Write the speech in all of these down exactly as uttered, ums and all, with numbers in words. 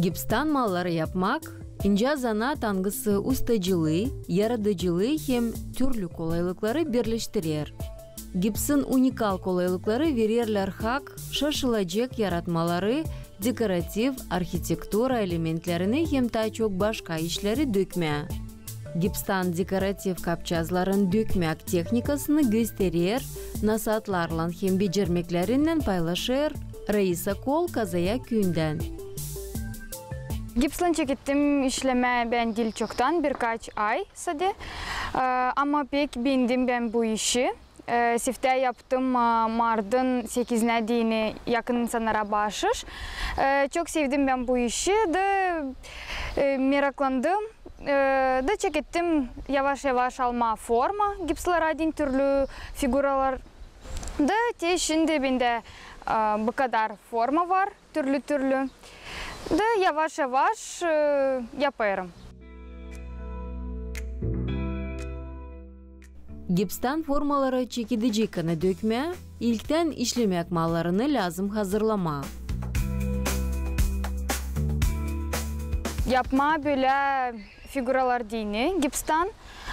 Gipstan malları yapmak incä zanaat, angısı ustacılıı, yaradıcılıı hem türlü kolaylıkları birleştirer. Gipsin unikal kolaylıkları vererlär hak şaşılacek yaratmaları, dekorativ, arhitektura elementlerini hem taa çok başka işleri dökmää. Gipstan dekorativ kapçazların dökmäk tehnikasını gösterer, nasaatlarlan hem becermeklerinnän paylaşêr Raisa Kol Kazaya küüyündän. Gipslän çekettim işlemää bän diil çoktan, birkaç ay sade. Ee, ama pek beendim bän bu işi. Ee, Siftä yaptım, e, martın sekizinä deyni yakın insannara baaşış. Ee, çok sevdim bän bu işi da, e, meraklandım. Ee, da çekettim yavaş-yavaş almaa forma gipslara deyni, türlü figuralar. Da te şindi bendä, e, bu kadar forma var, türlü-türlü. Da yavaş-yavaş, e, yapêrım. Gipstan formaları çekedici kanı dökmää, ilktän işlemäk mallarını lääzım hazırlamaa. Yapmaa bölä figuralar deyni gipstan,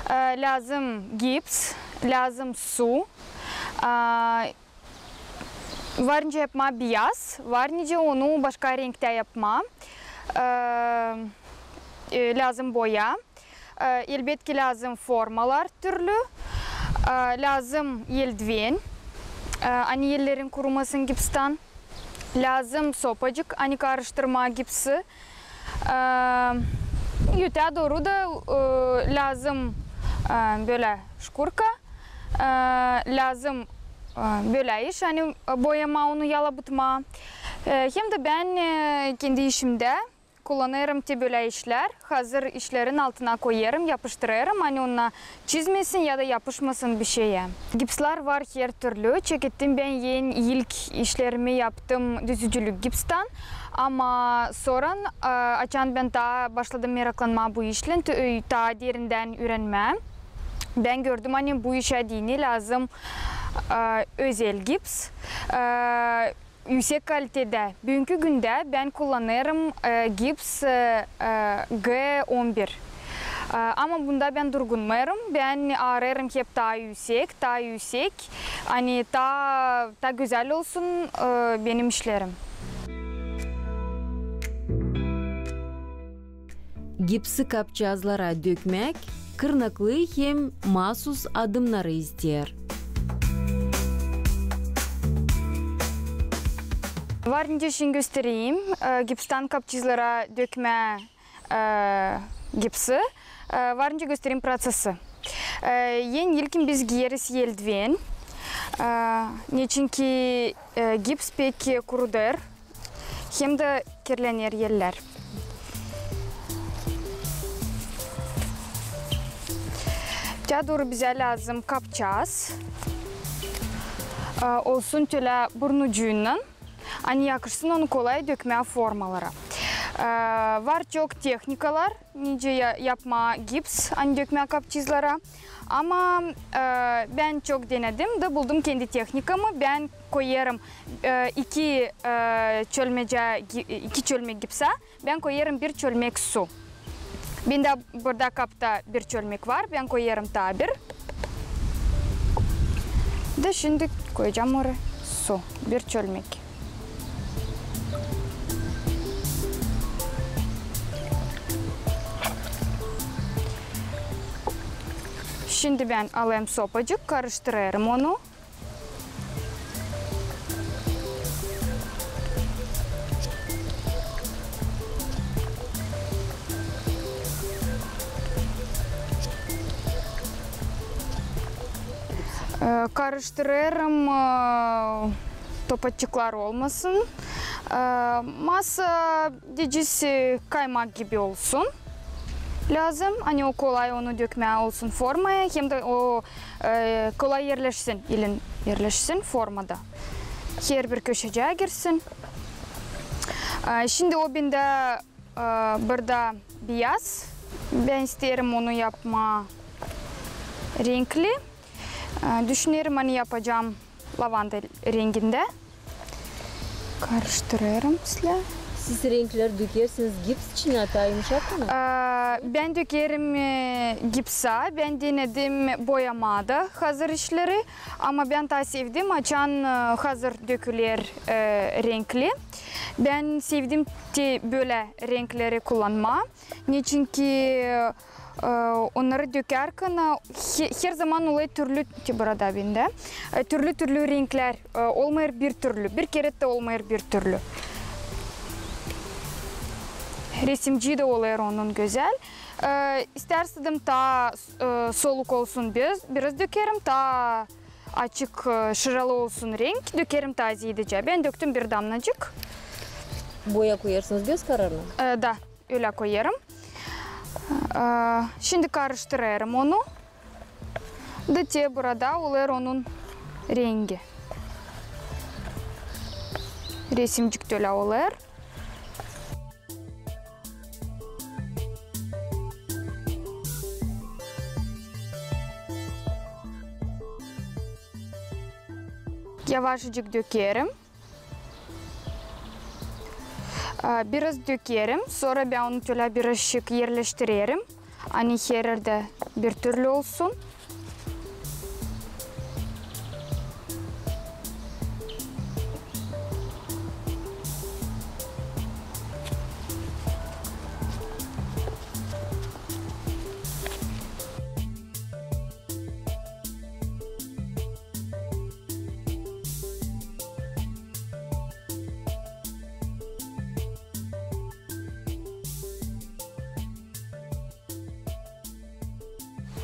e, lääzım gips, lääzım su, e, var nicä yapmaa biyaz, var nicä onu başka renktä yapmaa. E, e, lääzım boya. E, elbetki, lääzım formalar türlü. E, lääzım eldivän, e, ani ellerin kurumasın gipstan. Lääzım sopacık, ani karıştırmaa gipsi. E, ötää dooru da, e, lääzım, e, bölä şkurka, e, lääzım, e, bölä iş, ani, e, boyamaa onu, yalabıtmaa. E, hem dä bän, e, kendi işimdä kullanêrım te bölä işlär, hazır işlerin altına koyêrım, yapıştırêrım, ani onnar çizmesin ya da yapışmasın bişeyä. Gipslar var her türlü. Çekettim bän en ilk işlerimi yaptım düzücülük gipstan. Ama sora, e, açan bän taa başladım meraklanmaa bu işlän, tü-, taa derindän üürenmää, bän gördüm, ani bu işä deyni lääzım, e, özel gips. E, üüsek kalitedä. Büünkü gündä bän kullanêrım, e, gips, e, e, G on bir. E, ama bunda bän durgunmêêrım. Bän aarêêrım hep taa üüsek, taa üüsek. Ani taa, taa gözäl olsun, e, benim işlerim. Gipsi kapçazlara dökmäk tırnaklı hem maasuz adımnarı isteer. Var nicä şindi göstereyim, e, gipstan kapçazlara dökmää, e, gipsi. E, var nicä göstereyim proţesi. E, en ilkin biz giyeriz eldivän. E, neçinki, e, gips pek kurudêr hem dä kirlener ellär. Taa dooru bizä lääzım kapçaz, e, olsun tölä burnucuunnan, ani yakışsın onu kolay dökmää formalara. E, var çok tehnikalar, nicä ya-, yapmaa gips, ani dökmää kapçazlara. Ama, e, bän çok denedim da buldum kendi tehnikamı. Bän koyêrım, e, iki, e, çölmecä gi-, iki çölmek gipsä, bän koyêrım bir çölmek su. Bendä burada kapta bir çölmek var, bän koyêrım taa bir. Da şindi koyacam oraya su, bir çölmek. Şindi bän alêrım sopacık, karıştırêrım onu. E, karıştırêrım, e, topaçıklar olmasın. E, masa deyecez, e, kaymak gibi olsun. Lääzım, ani o kolay onu dökmää olsun formaya, hem dä o, e, kolay erleşsin, ilin erleşsin formada. Herbir köşecää girsin. E, şindi o bendä, e, burada biyaz. Bän isteerim onu yapmaa renkli. E, düşünerim, ani yapacam lavanda rengindä. Karıştırêrım islää. Siz renklär dökersiniz gips için, taa yumuşak onu? Aa, bän dökerim, e, gipsa. Bän denedim boyamaa da hazır işleri. Ama bän taa sevdim, açan, e, hazır döküler, e, renkli. Bän sevdim te bölä renkleri kullanmaa. Neçinki, e, onnarı dökärkän, e, he-, herzaman olêr türlü, te burada bendä, e, türlü-türlü renklär, e, olmêêr bir türlü, bir kerä dä olmêêr bir türlü. Resimci dä olêr onun gözäl. E, istärsäydin taa, e, soluk olsun, biraz, biraz dökerim, taa açık, e, şıralı olsun renk, dökerim taa zeedecä. Bän döktüm bir damnacık. Boya koyarsınız göz kararına? E, da. Ölä koyêrım. Ee, şindi karıştırêrım onu. Da te burada olêr onun rengi. Resimcik tölä olêr. Yavaşıcık dökerim. Aa, biraz dökerim, sora bän onu tölä birazcık erleştirerim, ani her erdä bir türlü olsun.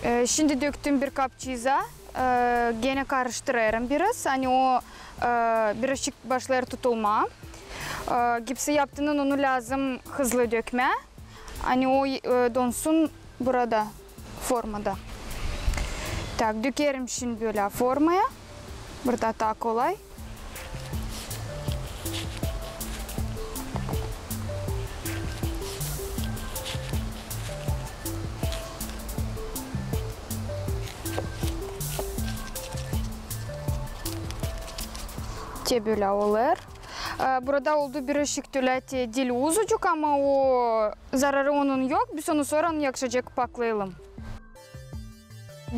Ee, şindi döktüm bir kapçııza. Ee, genä karıştırêrım biraz. Ani o, e, birazcık başlêêr tutulmaa. Ee, gipsi yaptınnan onu lääzım hızlı dökmää. Ani o, e, donsun burada, formada. Tak, dökerim şindi bölä formaya. Burada taa kolay. Te bölä olêr. Ee, burada oldu birazcık tölä te dili uzucuk, ama o zararı onun yok. Biz onu sora onu yakışacek paklayalım.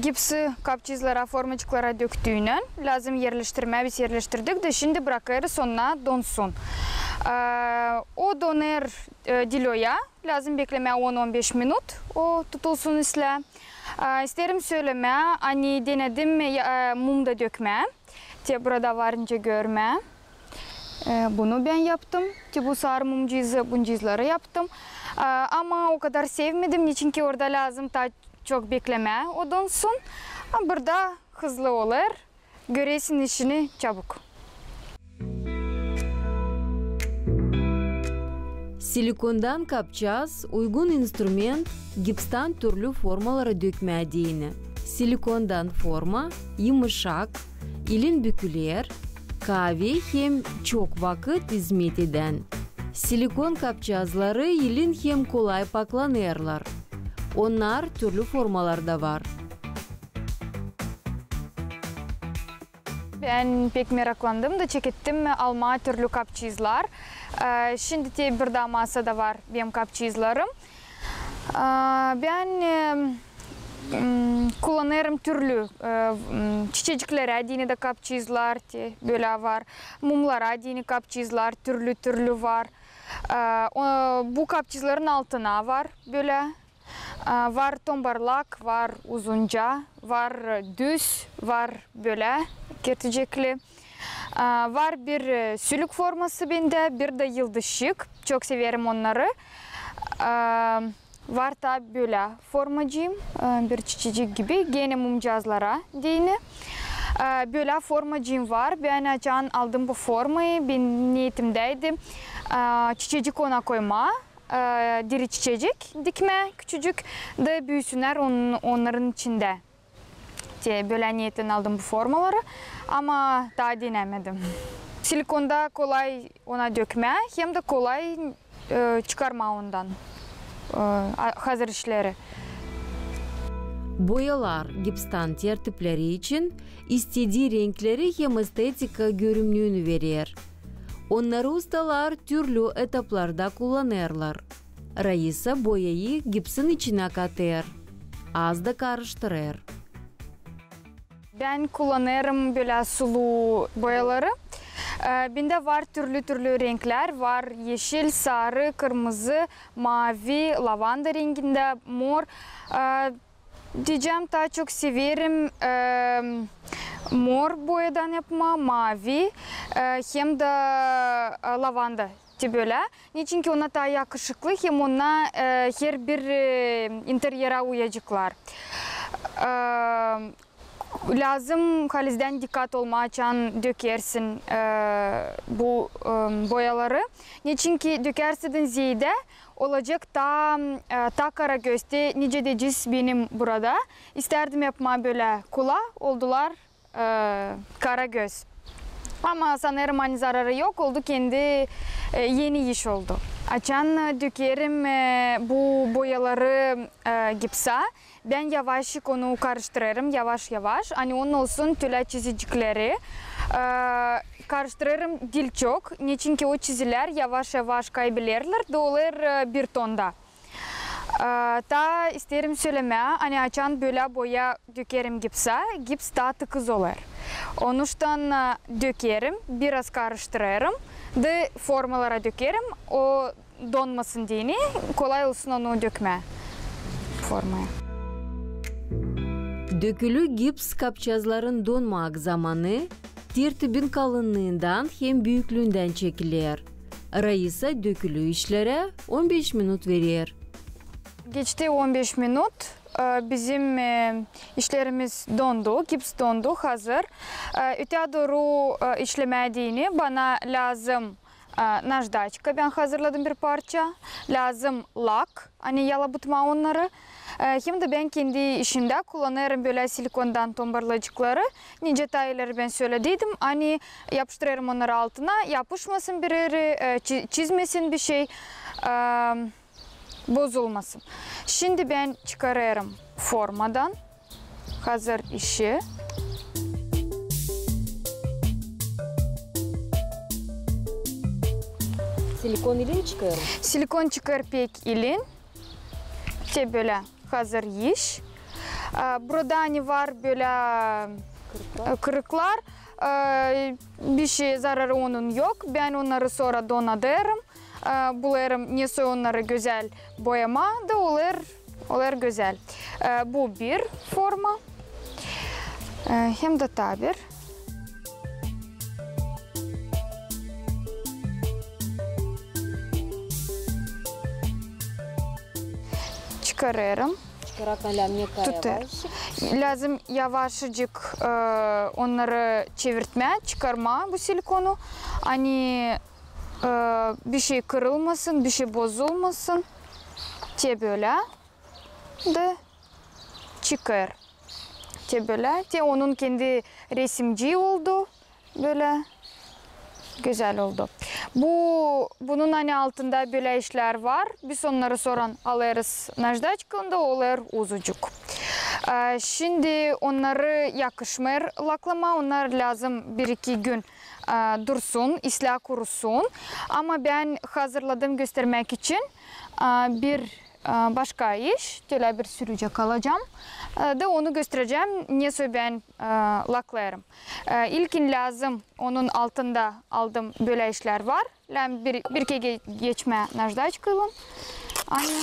Gipsi kapçıızlara, formacıklara döktüynän lääzım erleştirmää, biz erleştirdik da şindi brakêrız ona donsun. Ee, o donêr, e, diloya, lääzım beklemää on-on beş minut, o tutulsun islää. Ee, isteerim sölemää, ani denedim, e, mum da dökmää. Te burada var nicä görmää. E, bunu bän yaptım. Te bu sarı mumcuuzı, buncuuzları yaptım. E, ama o kadar sevmedim, neçinki orada lääzım taa çok beklemää, o donsun. A burada hızlı olêr. Göresin işini çabuk. Silikondan kapçaaz uygun instrument gipstan türlü formaları dökmää deyni. Silikondan forma yımışak, ilin büküler, kaavi hem çok vakıt izmet edän. Silikon kapçaazları ilin hem kolay paklanêrlar. Onnar türlü formalarda var. Bän pek meraklandım da çekettim almaa türlü kapçıızlar. Ee, şindi te burada masada var benim kapçıızlarım. Ee, bän, e, m, kullanêrım türlü, e, m, çiçeciklerä deyni dä kapçıızlar, te bölä var. Mumlara deyni kapçıızlar türlü-türlü var. Ee, o, bu kapçıızların altına var bölä. Aa, var tombarlak, var uzunca, var düz, var bölä kertecekli. Aa, var bir, e, sülük forması bendä, bir dä yıldızçık. Çok severim onnarı. Aa, var taa bölä formacıım, e, bir çiçecik gibi, genä mumcuuzlara deyni. Aa, bölä formacıım var. Bän açan aldım bu formayı, benim neetimdäydi, aa, çiçecik ona koymaa. E, diri çiçecik dikmää küçücük, da büüsünnär on-, onnarın içindä. Te bölä neetän aldım bu formaları, ama taa denämedim. Silikonda kolay ona dökmää, hem dä kolay, e, çıkarmaa ondan, e, a-, hazır işleri. Boyalar gipstan tertipleri için istedii renkleri hem estetika görünümünü verer. Onnarı ustalar türlü etaplarda kullanêrlar. Raisa boyayı gipsin içinä katêr, az da karıştırêr. Bän kullanêrım bölä sulu boyaları. E, bendä var türlü-türlü renklär. Var eşil, sarı, kırmızı, maavi, lavanda rengindä, mor. E, deyecäm, taa çok severim, e, mor boyadan yapmaa, maavi, e, hem dä, e, lavanda. Te bölä. Neçinki ona taa yakışıklı, hem ona, e, herbir, e, intererä uyaceklar. E, lääzım halizdän dikkat olmaa, açan dökersin, e, bu, e, boyaları. Neçinki dökärsän zeedä, olacek taa, e, taa karagöz. Te nicä deyecez benim burada. İstärdim yapmaa bölä kulaa, oldular e, karagöz. Ama sanêrım, ani zararı yok, oldu kendi, e, eni iş oldu. Açan, e, dökerim, e, bu boyaları, e, gipsä, bän yavaşçık onu karıştırêrım, yavaş-yavaş, ani onun olsun tölä çizicikleri. E, karıştırêrım diil çok, neçinki o çizilär yavaş-yavaş kaybelerlär, da olêr, e, bir tonda. E, taa isteerim sölemää, ani açan bölä boya dökerim gipsä, gips taa tıkız olêr. Onuştan, e, dökerim, biraz karıştırêrım, da formalara dökerim, o donmasın deyni, kolay olsun onu dökmää formaya. Dökülü gips kapçazların donmaak zamanı tertibin kalınnıından hem büüklüündän çekiler. Raisa dökülü işlerä on beş minut verer. Geçti on beş minut. E, bizim, e, işlerimiz dondu, gips dondu, hazır. E, öteyä dooru, e, işlemää deyni bana lääzım, e, najdaçka, bän hazırladım bir parça, lääzım lak, ani yalabıtmaa onnarı. E, hem dä bän kendi işimdä kullanêrım bölä silikondan tombarlacıkları. Nicä taa ileri bän sölediydim, ani yapıştırêrım onnarı altına, yapışmasın bir eri, e, çi-, çizmesin bişey, e, bozulmasın. Şindi bän çıkarêrım formadan hazır işi. Silikon ilin çıkêr? Silikon çıkêr pek ilin. Te bölä hazır iş. E, burada ani var bölä, e, kırıklar, e, bişey zararı onun yok. Bän onnarı sora donadêrım. E, bulêrım nesoy onnarı gözäl boyamaa, da olêr, olêr gözäl. E, bu bir forma. E, hem dä taa bir. Çıkarêrım. Çıkaraktan lääzım ne kadar yavaş? Lääzım yavaşıcık, e, onnarı çevirtmää, çıkarmaa bu silikonu. Ani, e, bişey kırılmasın, bişey bozulmasın. Te bölä. Da çıkêr. Te bölä. Te onun kendi resimcii oldu. Bölä gözäl oldu. Bu, bunun ani altında bölä işlär var. Biz onnarı sora alêrız najdaçkaylan, da olêr uzucuk. E, şindi onnarı yakışmêêr laklamaa, onnar lääzım bir-iki gün, e, dursun, islää kurusun. Ama bän hazırladım göstermäk için, e, bir e, başka iş, tölä bir sürücek alacam. E, da onu gösterecäm, nesoy bän, e, laklêêrım. E, ilkin lääzım onun altında aldım bölä işlär var. Lääzım bir, bir kerä geçmää najdaçkaylan. Ani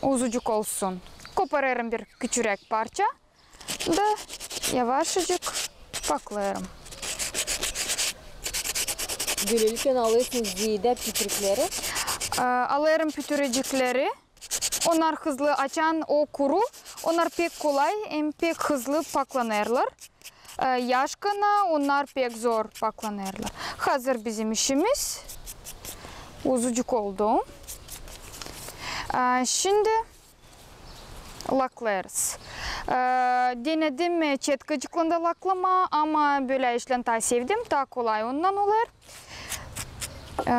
uzucuk olsun. Koparêrım bir küçüräk parça. Da yavaşıcık paklêêrım. Bölelikle alêrsın zeedä pütürükleri? E, alêrım pütürecikleri. Onnar hızlı, açan o kuru, onnar pek kolay hem pek hızlı paklanêrlar. E, yaşkana onnar pek zor paklanêrlar. Hazır bizim işimiz. Uzucuk oldu. E, şindi laklêêrız. E, denedim, e, çetkacıklan da laklamaa, ama bölä işlän taa sevdim, taa kolay ondan olêr. E,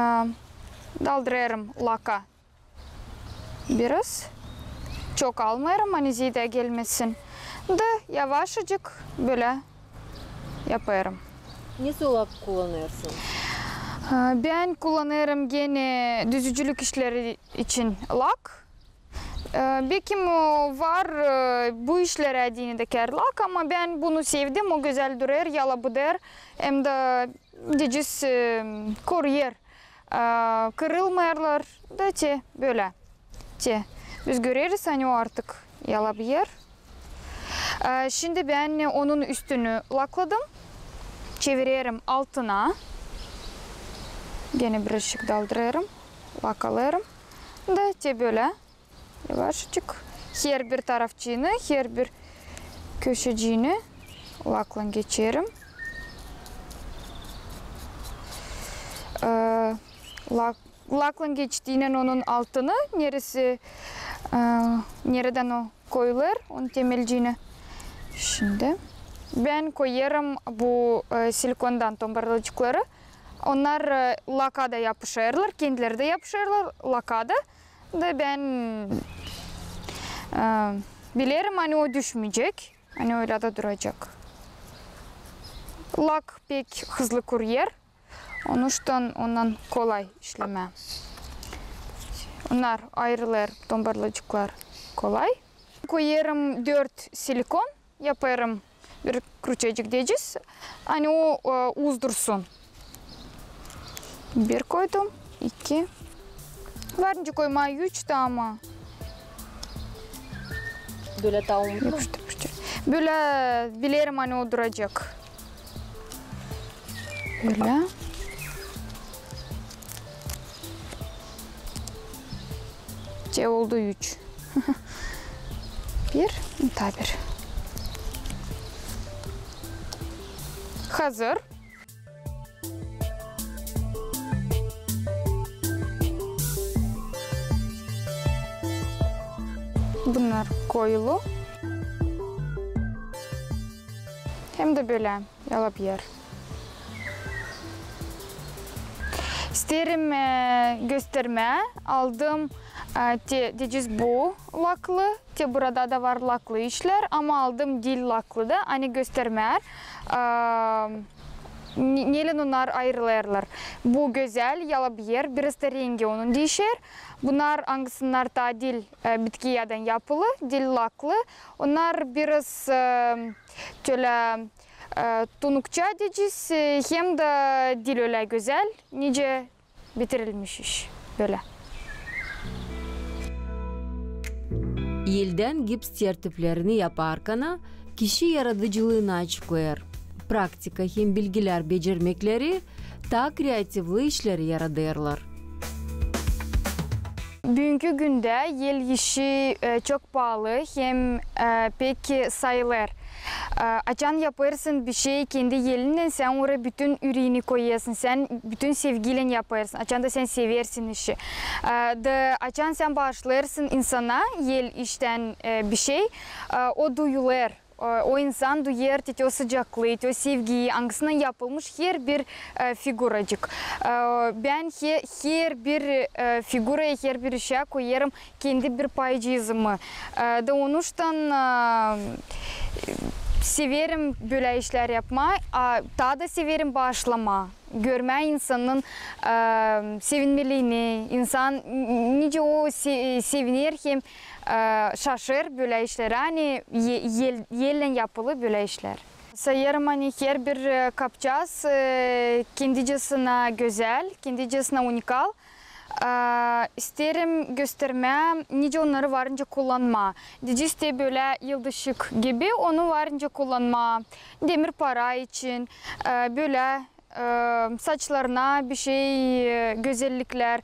daldırêrım laka biraz. Çok almêêrım, ani zeedä gelmesin. Da yavaşıcık bölä yapêrım. Nesoy lak kullanêrsın? Bän kullanêrım genä düzücülük işleri için lak. Bekim var bu işlerä deyni dä kär lak, ama bän bunu sevdim, o gözäl durêr, yalabıdêr, hem dä deyecez koruyêr, kırılmêêrlar da te bölä. Te biz göreriz, ani o artık yalabıyêr. Şindi bän onun üstünü lakladım. Çevirerim altına. Genä birazcık daldırêrım. Lak alêrım. Da te bölä. Yavaşçık. Herbir tarafçıını, herbir köşeciini laklan geçerim. Lak Laklan geçtiynän onun altını, neresi, neredän o koyulêr, onun temelciini. Şindi bän koyêrım bu silikondan tombarlacıkları. Onnar laka da yapışêrlar, kendileri dä yapışêrlar laka da. Da bän bilerim, ani o düşmeyecek, ani ölä dä duracek. Lak pek hızlı kuruyêr. Onuştan ondan kolay işlemää. Onnar ayırılêr, tombarlacıklar kolay. Koyêrım dört silikon, yapêrım bir kruçecik deyecez, ani o uzdursun. Bir koydum, iki. Var nicä koymaa, üç tä, ama bölä taa umutlu. Bölä bilerim, ani o duracek. Bölä. Te oldu üç. Bir, taa bir. Hazır. Bunnar koyulu. Hem dä bölä yalabıyêr. İsteerim göstermää, aldım, te deyecez bu laklı, te burada da var laklı işlär, ama aldım diil laklı da, ani göstermää, nelän onnar ayırılêrlar. Bu gözäl, yalabıyêr, biraz da rengi onun diişer. Bunnar, angısınnar taa diil bitki yaadan yapılı, diil laklı. Onnar biraz tölä tunukça deyecez, hem dä diil ölä gözäl, nicä bitirilmiş iş. Bölä. Eldän gips tertiplerini yaparkana kişi yaradıcılıını açıklêêr. Praktika hem bilgilär becermekleri taa kreativlı işleri yaradêrlar. Büünkü gündä el işi çok paalı hem pek sayılêr. Açan yapêrsın bişey kendi elinnän, sän oraya bütün üreeni koyêrsın, sän bütün sevgiylän yapêrsın. Açan da sän seversin işi. Da açan sän baaşlêêrsın insana el iştän bişey, o duyulêr. O insan duyêr te o sıcaklıı, te o sevgiyi, angısınnan yapılmış herbir figuracık. Bän herbir figuraya, herbir işä koyêrım kendi bir paycıızımı. Da onuştan severim bölä işlär yapmaa, taa da severim baaşlamaa, görmää insanın sevinmeliini, insan nicä o seviner hem şaşêr bölä işlerä, ani ellän yapılı bölä işlär. Sayêrım, ani herbir kapçaaz kendicesinä gözäl, kendicesinä unikal. İsteerim göstermää, nicä onnarı var nicä kullanmaa. Deyecez te bölä yıldızçık gibi, onu var nicä kullanmaa. Demir para için, bölä saçlarına bişey, gözelliklär,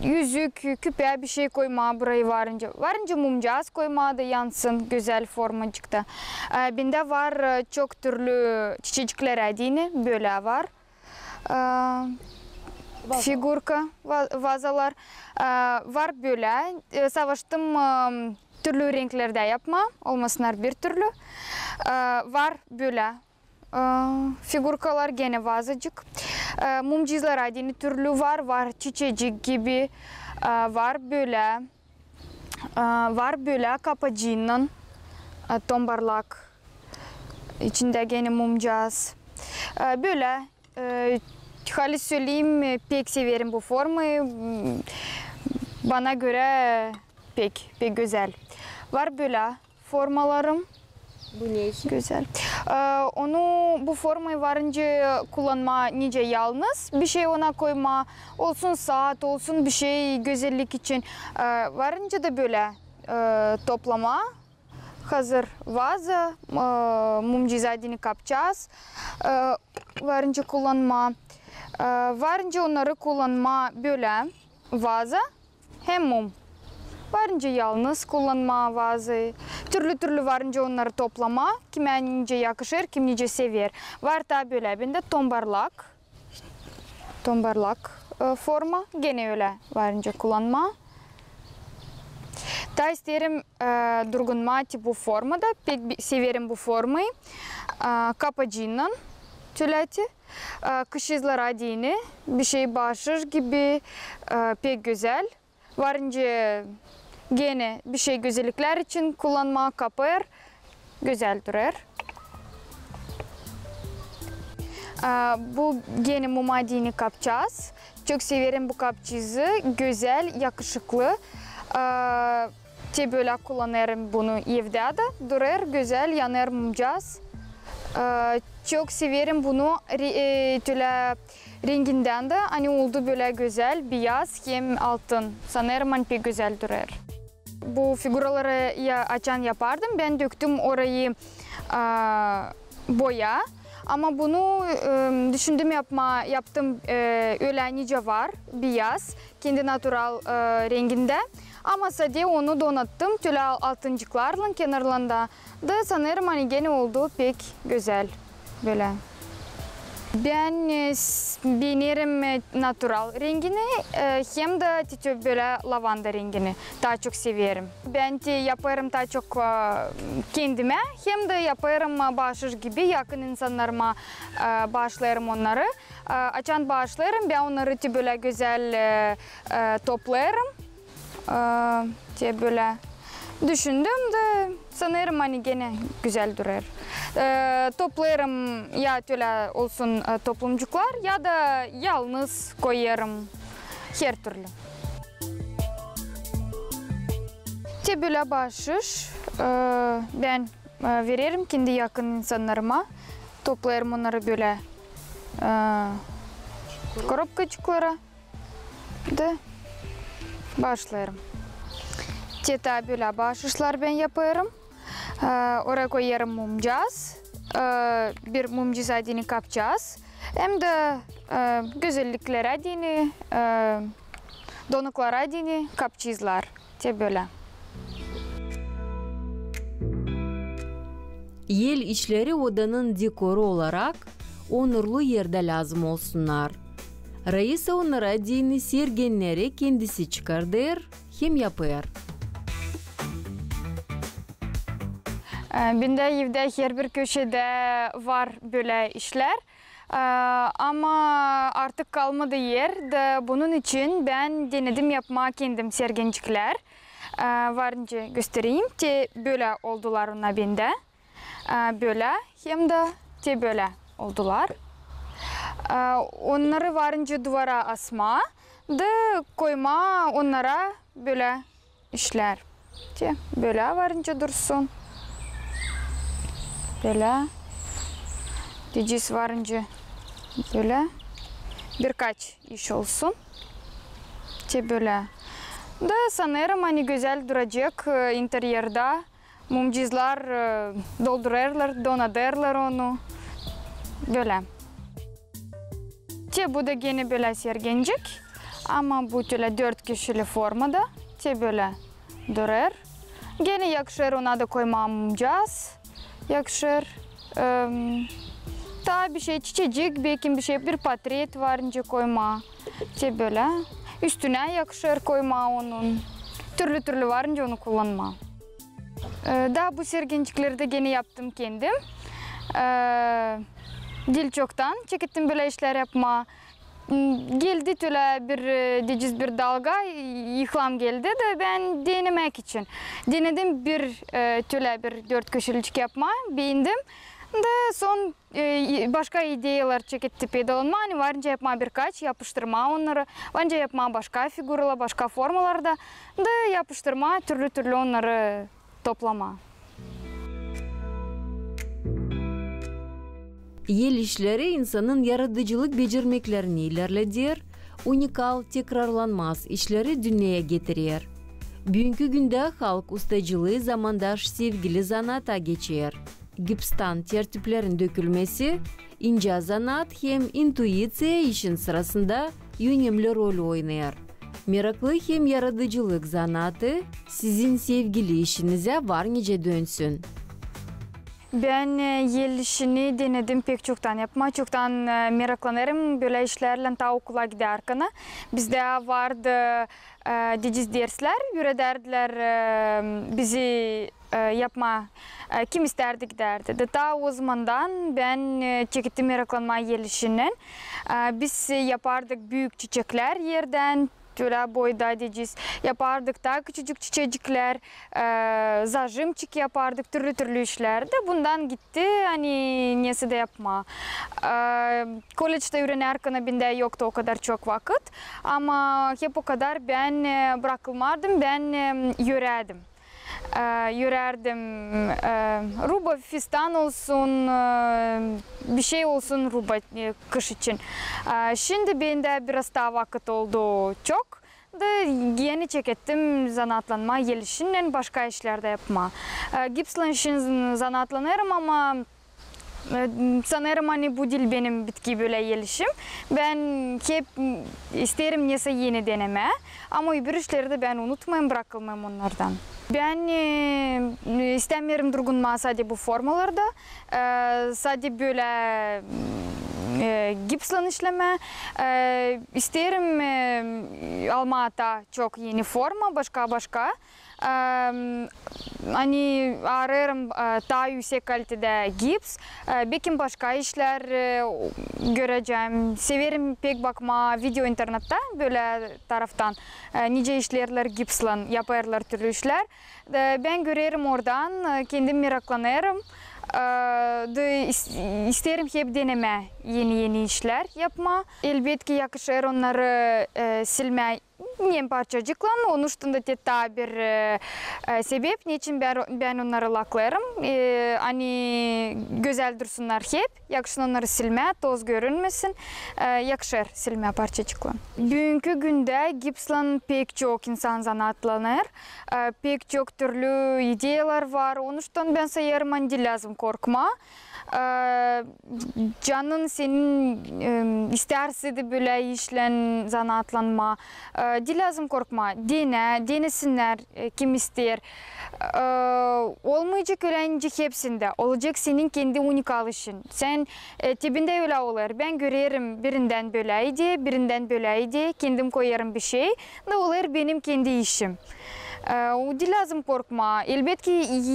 üzük, küpä bişey koymaa burayı var nicä. Var nicä mumcaaz koymaa da yansın gözäl formacıkta. Bendä var çok türlü çiçeciklerä deyni, bölä var. Figurka, vazalar. Var bölä. Savaştım türlü renklerdä yapmaa, olmasınnar bir türlü. Var bölä figurkalar, genä vazacık. Mumcaazlar deyni türlü var, var çiçecik gibi, var bölä, var bölä kapacıınnan, tombarlak, içindä genä mumcaaz. Bölä Halis söleyim, e, pek severim bu formayı. M, bana görä pek, pek gözäl. Var bölä formalarım. Bu ne için? Gözäl. E, onu, bu formayı varınca kullanmaa nicä yalnız bişey ona koymaa, olsun saat, olsun bişey gözellik için. E, varınca da bölä, e, toplamaa. Hazır vaza, e, mumcizadini kapçaaz, e, varınca kullanmaa. E, varınca onnarı kullanmaa bölä vaza hem mum. Varınca yalnız kullanmaa vazayı. Türlü-türlü varınca onnarı toplamaa, kimä nicä yakışêr, kim nicä sever. Var taa bölä bendä tombarlak. Tombarlak, e, forma, genä ölä varınca kullanmaa. Taa isteerim, e, durgunmaa te bu formada, pek bi-, severim bu formayı. E, kapacıynan tölä te, e, kışçıızlara deyni, bişey baaşış gibi, e, pek gözäl. Varınca genä bişey gözelliklär için kullanmaa, kapêr, gözäl durêr. A, bu genä muma deyni kapçaaz. Çok severim bu kapçıızı, gözäl, yakışıklı. A, te bölä kullanêrım bunu evdä dä, durêr gözäl, yanêr mumcaaz. A, çok severim bunu re-, e, tölä rengindän dä, ani oldu bölä gözäl, biyaz hem altın. Sanêrım, ani pek gözäl durêr. Bu figuraları ya, açan yapardım, bän döktüm orayı, a, boya. Ama bunu, e, düşündüm yapmaa, yaptım, e, ölä nicä var, biyaz, kendi natural, e, rengindä. Ama sade onu donattım tölä al-, altıncıklarlan kenarlarında. Da sanêrım, ani genä oldu pek gözäl bölä. Bän, e, s-, beenerim, e, natural rengini, e, hem dä te, te bölä lavanda rengini taa çok severim. Bän te yapêrım taa çok, e, kendimä, hem dä yapêrım, e, baaşış gibi yakın insannarıma, e, baaşlêêrım onnarı. E, açan baaşlêêrım, bän onnarı te bölä gözäl, e, e, toplêêrım. E, te bölä düşündüm dä, sanêrım, ani genä gözäl durêr. E, toplêêrım ya tölä olsun, e, toplumcuklar, ya da yalnız koyêrım, hertürlü. Te bölä baaşış, e, bän, e, vererim kendi yakın insannarıma, toplêêrım onnarı bölä, e, korobkacıklara. Da baaşlêêrım. Te taa bölä baaşışlar bän yapêrım. E, oraya koyêrım mumcaaz, e, bir mumcizadini kapçaaz. Hem dä, e, gözelliklerä deyni, e, donuklara deyni kapçıızlar. Te bölä. El işleri odanın dekoru olarak onurlu erdä lääzım olsunnar. Raisa onnara deyni sergenleri kendisi çıkardêr hem yapêr. E, bendä evdä herbir köşedä var bölä işlär. E, ama artık kalmadı er, da bunun için bän denedim yapmaa kendim sergenciklär. E, varınca göstereyim, te bölä oldular ona bendä. E, bölä hem dä te bölä oldular. E, onnarı varınca duvara asmaa da koymaa onnara bölä işlär. Te bölä varınca dursun. Bölä. Deyecez varınca bölä. Birkaç iş olsun. Te bölä. Da sanêrım, ani gözäl duracek, e, intererda. Mumcuzlar, e, doldurêrlar, donadêrlar onu. Bölä. Te bu da genä bölä sergencik, ama bu tölä dört köşeli formada, te bölä durêr. Genä yakışêr ona da koymaa mumcaz, yakışêr. Em, taa bişey, çiçecik, bekim bişey, bir portret varınca koymaa, te bölä. Üstünä yakışêr koymaa onun. Türlü-türlü varınca onu kullanmaa. E, taa bu sergenciklerdä genä yaptım kendim. E, diil çoktan çekettim bölä işlär yapmaa. M, geldi tölä bir, e, deyecez, bir dalga, i-, ilham geldi da bän denemäk için. Denedim bir, e, tölä bir dört köşelicik yapmaa, beendim. Da son, e, başka ideyalar çeketti peydalanmaa, ani var nicä yapmaa birkaç, yapıştırmaa onnarı, var nicä yapmaa başka figuralar, başka formalarda, da yapıştırmaa, türlü-türlü onnarı toplamaa. El işleri insanın yaradıcılık becermeklerini ilerleder, unikal, tekrarlanmaz işleri dünneyä getirer. Büünkü gündä halk ustacılıı zamandaş sevgili zanaata geçer. Gipstan tertiplerin dökülmesi, incä zanaat hem intuiţiya işin sırasında önemli rol oynêêr. Meraklı hem yaradıcılık zanaatı sizin sevgili işinizä var nicä dönsün. Bän, e, el işini denedim pek çoktan yapmaa. Çoktan, e, meraklanêrım bölä işlerlän taa okula gidärkän. Bizdä vardı, e, deyecez, derslär, üüredärdilär, e, bizi, e, yapmaa, e, kim istärdi gidärdi. Da taa o zamandan bän, e, çekettim meraklanmaa el işinnän. E, biz, e, yapardık büük çiçeklär erdän, tölä boyda deyecez. Yapardık taa küçücük çiçeciklär, e, zajimçik yapardık, türlü-türlü işlär. Da bundan gitti, ani neysä dä yapmaa. E, kollectä üürenärkän bendä yoktu o kadar çok vakıt. Ama hep o kadar bän, e, brakılmardım, bän, e, örädim. E, örärdim, e, ruba, fistan olsun, e, bişey olsun ruba, e, kış için. E, şindi bendä biraz taa vakıt oldu çok, da eni çekettim zanaatlanmaa el işinnän, başka işlär dä yapmaa. E, gipslän şindi zanaatlanêrım, ama E, sanêrım, ani bu diil benim bitki bölä el işim. Bän hep, m, isteerim neysä eni denemää, ama öbür işleri dä bän unutmêêrım, brakılmêêrım onnardan. Bän, e, istämeerim durgunmaa sade bu formalarda, e, sade bölä, e, gipslän işlemää. E, isteerim, e, almaa taa çok eni forma, başka-başka. Em, ani arêêrım, e, taa üüsek kalitedä gips, e, bekim başka işlär, e, görecäm. Severim pek bakmaa video internettä, bölä taraftan, e, nicä işleerlär gipslän, yapêrlar türlü işlär. E, bän görerim oradan, e, kendim meraklanêrım. E, da is-, isteerim hep denemää eni-eni işlär yapmaa. Elbetki, yakışêr onnarı, e, silmää nem parçacıklan, onuştan da te taa bir, e, e, sebep, neçin bän, bän onnarı laklêêrım. E, ani gözäl dursunnar hep, yakışsın onnarı silmää, toz görünmesin, e, yakışêr silmää parçacıklan. Büünkü gündä gipslän pek çok insan zanaatlanêr, e, pek çok türlü ideyalar var, onuştan bän sayêrım, ani diil lääzım korkmaa. E, canın senin, e, istärse dä bölä işlän zanaatlanmaa. E, diil lääzım korkmaa. Denä, denesinnär, e, kim isteer. E, olmayacek ölä nicä hepsindä. Olacek senin kendi unikal işin. Sän, e, te bendä ölä olêr. Bän görerim birindän bölä ideya, birindän bölä ideya, kendim koyêrım bişey. Da olêr benim kendi işim. E, o diil lääzım korkmaa. Elbetki,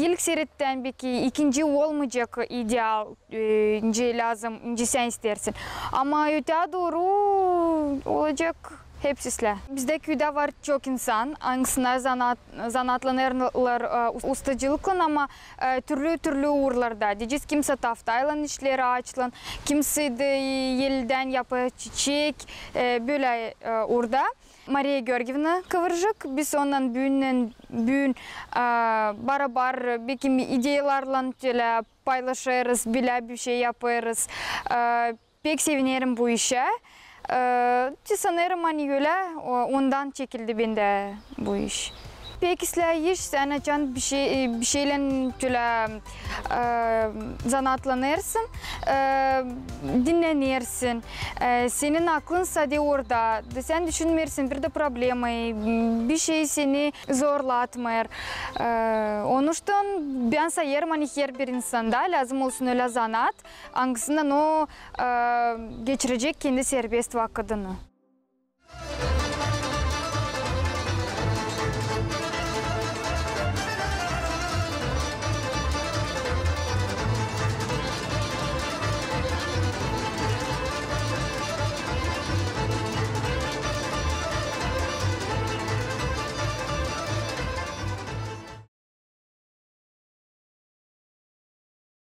ilk serettän beki ikinci olmayacek ideal, e, nicä lääzım, nicä sän isteersin. Ama ötää dooru olacek hepsi islää. Bizdä küüdä var çok insan, angısına zanaat-, zanaatlanêrlar, e, us-, ustacılıklan, ama, e, türlü-türlü uurlarda. Deyecez, kimsä taftaylan işleer, aaçlan, kimsä dä, e, eldän yapêr çiçek, e, bölä, e, uurda. Mariya Georgievna Kıvırcık, biz onnan büün, büün, e, barabar bekim ideyalarlan tölä paylaşêrız, bölä bişey yapêrız. E, pek sevinerim bu işä. E, te sanêrım, ani ölä, o, ondan çekildi bendä bu iş. Pek islää iş, sän açan bişey, e, bişeylän tölä, e, zanaatlanêrsın, e, dinnänersin, e, senin aklın sade orada, da sän düşünmeersin bir dä problemayı, bişey seni zorlatmêêr. E, onuştan bän sayêrım, ani herbir insanda lääzım olsun ölä zanaat, angısından o, e, geçirecek kendi serbest vakıdını.